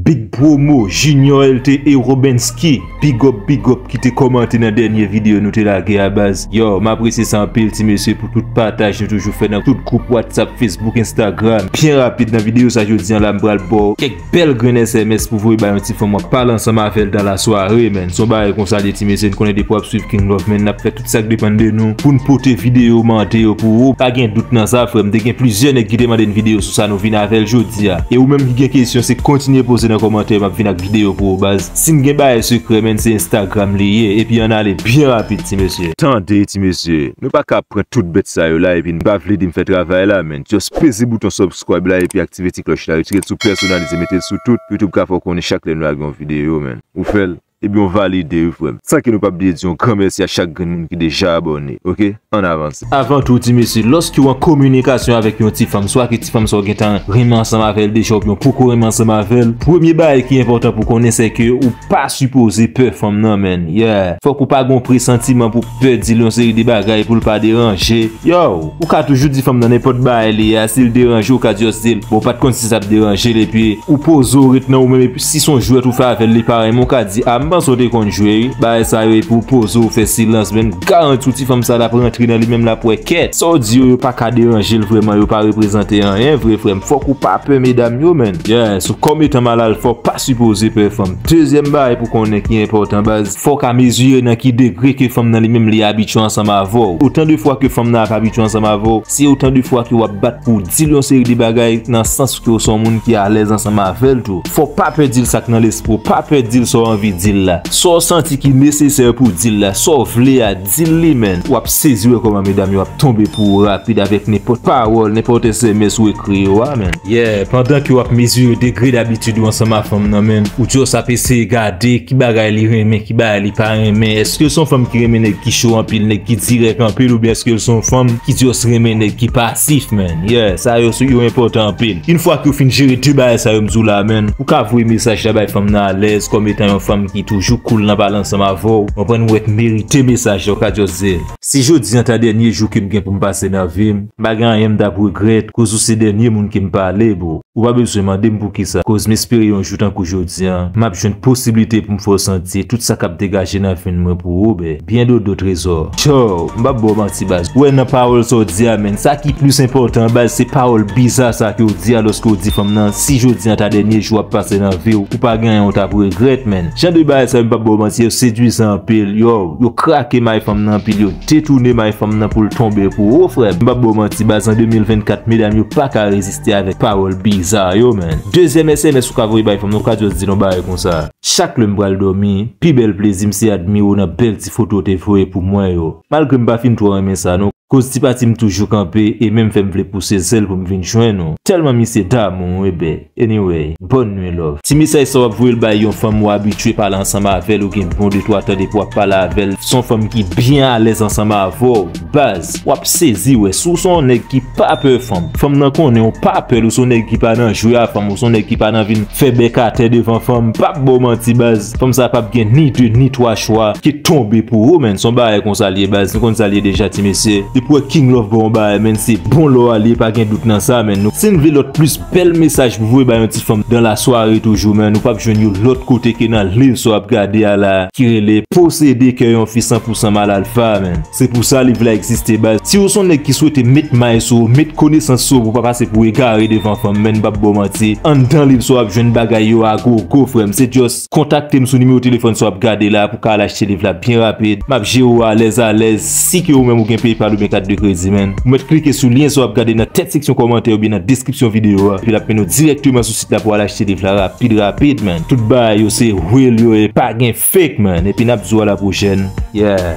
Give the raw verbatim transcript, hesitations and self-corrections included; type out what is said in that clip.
Big Promo, Junior L T E Robensky, big up, big up ki te kòmante nan dènye videyo nou te lage a baz. Yo, m apresye sa anpil ti mesye pou tout pataj nou toujou fè nan tout gwoup WhatsApp, Facebook, Instagram. Byen rapid nan videyo sa jodi an la m pral ba w kèk bèl grenn S M S pou voye bay yon ti fanm w ap pale ansanm avè l dan la sware, man. Se yon bagay konsa l ye ti mesye, n konnen depi w ap swiv King Love, man, n ap fè tout sa k depann de nou pou n pote videyo mande yo pou ou. Pa gen dout nan sa, frè m, te gen plizyè nèg ki te mande n videyo sou sa nou vin avè l jodi a. E ou menm ki gen kesyon, se kontinye poze nan kòmantè, m ap vin ak videyo pou ou baz. Si n gen bagay sekrè, man, se Instagram li ye. Epi ann ale byen rapid ti mesye. Tande ti mesye, nou pa ka ap pran tout bèt sa yo la epi n pa vle di m fè travay la, man. Just peze bouton subscribe la epi aktive ti klòch la, retire l sou pèsonalize, mete l sou tout. YouTube ka fè w konnen chak lè nou lage yon videyo, man. Ou fè l, ebyen w valide wi, frè m. San ke nou p ap bliye di yon gran mèsi a chak grenn moun ki deja abòne, oke? Ann avanse. Avan tou, ti mesye, lòske w an kominikasyon avèk yon ti fanm, swa ke ti fanm sa w gentan renmen ansanm avè l deja oubyen w poko renmen ansanm avè l, premye bagay ki enpòtan pou w konnen, se ke ou pa sipoze pè fanm nan, man. Yeah. Fòk ou pa gen yon presantiman pou w pè di l yon seri de bagay pou l pa deranje. Yo, ou ka toujou di fanm nan nenpòt bagay li ye a, si l deranje w, ou ka just di l, bon, w pa t konn si sa ap deranje l, epi ou poze w ret nan ou menm, epi si se yon jwèt ou fè avè l, li pa renmen, ou ka di, a, m panse w te konn jwe, wi, bagay sa yo, epi ou poze w fè silans, man, m garanti w ti fanm sa l ap rantre nan li menm, l ap wè kèt. Sa w di yo, yo pa ka deranje l vrèman, yo pa reprezante anyen vre, frè m. Fòk ou pa pè medam yo, man. Yeah, sou kòm etan malal, fò w pa sipoze pè fanm. Dezyèm bagay pou konnen ki enpòtan, baz, fò w ka mezire nan ki degre ke fanm nan li menm li abitye ansanm avè w. Otan de fwa ke fanm nan ap abitye ansanm avè w, se otan de fwa ke w ap bat pou w di l yon seri de bagay nan sans ke w se yon moun ki alèz ansanm avè l tou. Fò w pa pè di l sa k nan lespri w, pa pè di l sa w anvi di l la. Sa w santi ki nesesè pou w di l la, sa w vle a, di l li, man. W ap sezi wè kòman medam yo ap tonbe pou ou rapid avèk nenpòt pawòl, nenpòt S M S ou ekri yo a, man. Yeah, pandan ke w ap mezire degre dabitid ou ansanm a fanm nan, man, ou just ap eseye gade ki bagay li renmen, ki bagay li pa renmen. Èske l se yon fanm ki renmen nèg ki cho anpil, nèg ki dirèk anpil, oubyen èske l se yon fanm ki just renmen nèg ki pasif, man? Yeah, sa yo, yo enpòtan anpil. Yon fwa ke w fin jere de bagay sa yo m di w la, man, ou ka voye mesaj la bay fanm nan alèz, kòm etan yon fanm ki toujou cool nan pale ansanm avè w. Konprann, ou wè k merite mesaj la, ou ka just di l. Si jodi an ta dènye jou ke m gen pou m pase nan vi m, m pa gen anyen m t ap regrèt, koz ou se dènye moun ke m pale, bro. Ou pa bezwen mande m poukisa, koz m espere yon jou tankou jodi an, m ap jwenn posiblite pou m fè w santi tout sa k ap degaje nan venn mwen pou ou, bè. Byen dodo, trezò. Tchò, m p ap ba w manti, baz. Ou wè nan pawòl sa w di a, man, sa ki plis enpòtan, baz, se pawòl biza sa ke w di a lòske w di fanm nan, si jodi an ta dènye jou w ap pase nan vi w, ou pa gen anyen w t ap regrèt, man. Jan de bagay sa yo, m p ap ba w manti, yo sedwizan anpil, yo, yo krake may fanm nan anpil, yo detounen may fanm nan pou l tonbe pou ou, frè m. M p ap ba w manti, baz, an de mil vennkat, medam yo pa ka reziste avèk pawòl biza yo, man. Dezyèm S M S ou ka voye bay fanm nan, ou ka just di l yon bagay konsa. Chak lè m pral dòmi, pi bèl plezi m se admire w nan bèl ti foto w te voye pou mwen yo. Malgre m pa fin twò renmen sa, non. Koz ti pati m toujou kanpe, e menm fè m vle pouse zèl pou m vin jwenn ou. Tèlman misye damou, wi, bè. Anyway, bòn nwi, love. Ti mesaj sa w ap voye l bay yon fanm ou abitye pale ansanm avè l, ou gen bon de twa tan depi w ap pale avè l. Se yon fanm ki byen alèz ansanm avè w, baz. W ap sezi, wè. Si w se yon nèg ki pa pè fanm, fanm nan konnen w pa pè l, ou se yon nèg ki pa nan jwe a fanm, ou se yon nèg ki pa nan vin fè bèk atè devan fanm, m p ap ba w manti, baz. Fanm sa p ap gen ni de ni twa chwa ke tonbe pou ou, man. Se yon bagay konsa l ye, baz. Nou konn sa l ye deja, ti mesye. Depi w wè King Love ba w yon bagay, man, se bon lò a l ye, pa gen dout nan sa, man. Nou, si n vle lòt plis bèl mesaj pou voye bay yon ti fanm dan la sware toujou, man, ou p ap jwenn yo lòt kote ke nan liv sa w ap gade a la, ki rele Posede kè yon fi san pou san mal alfa, man. Se pou sa liv la egziste, baz. Si ou se yon nèg ki swete met may sou ou, met konesans sou ou pou w pa pase pou egare devan fanm, man, m p ap ba w manti. Anndan liv sa w ap jwenn bagay yo a gogo, frè m. Se just kontakte m sou nimewo telefòn sa w ap gade la pou w ka al achte liv la byen rapid. M ap jere w alèz alèz. Si ke ou menm ou gen PayPal oubyen kat de kredi, man, ou mèt klike sou lyen sa w ap gade nan tèt seksyon kòmantè oubyen nan deskripsyon videyo a. Epi l ap mennen w dirèkteman sou sit la pou w al achte liv la rapid rapid, man. Tout bagay yo se real yo ye, pa gen fake, man. Epi n ap di w a la pwochèn. Yeah.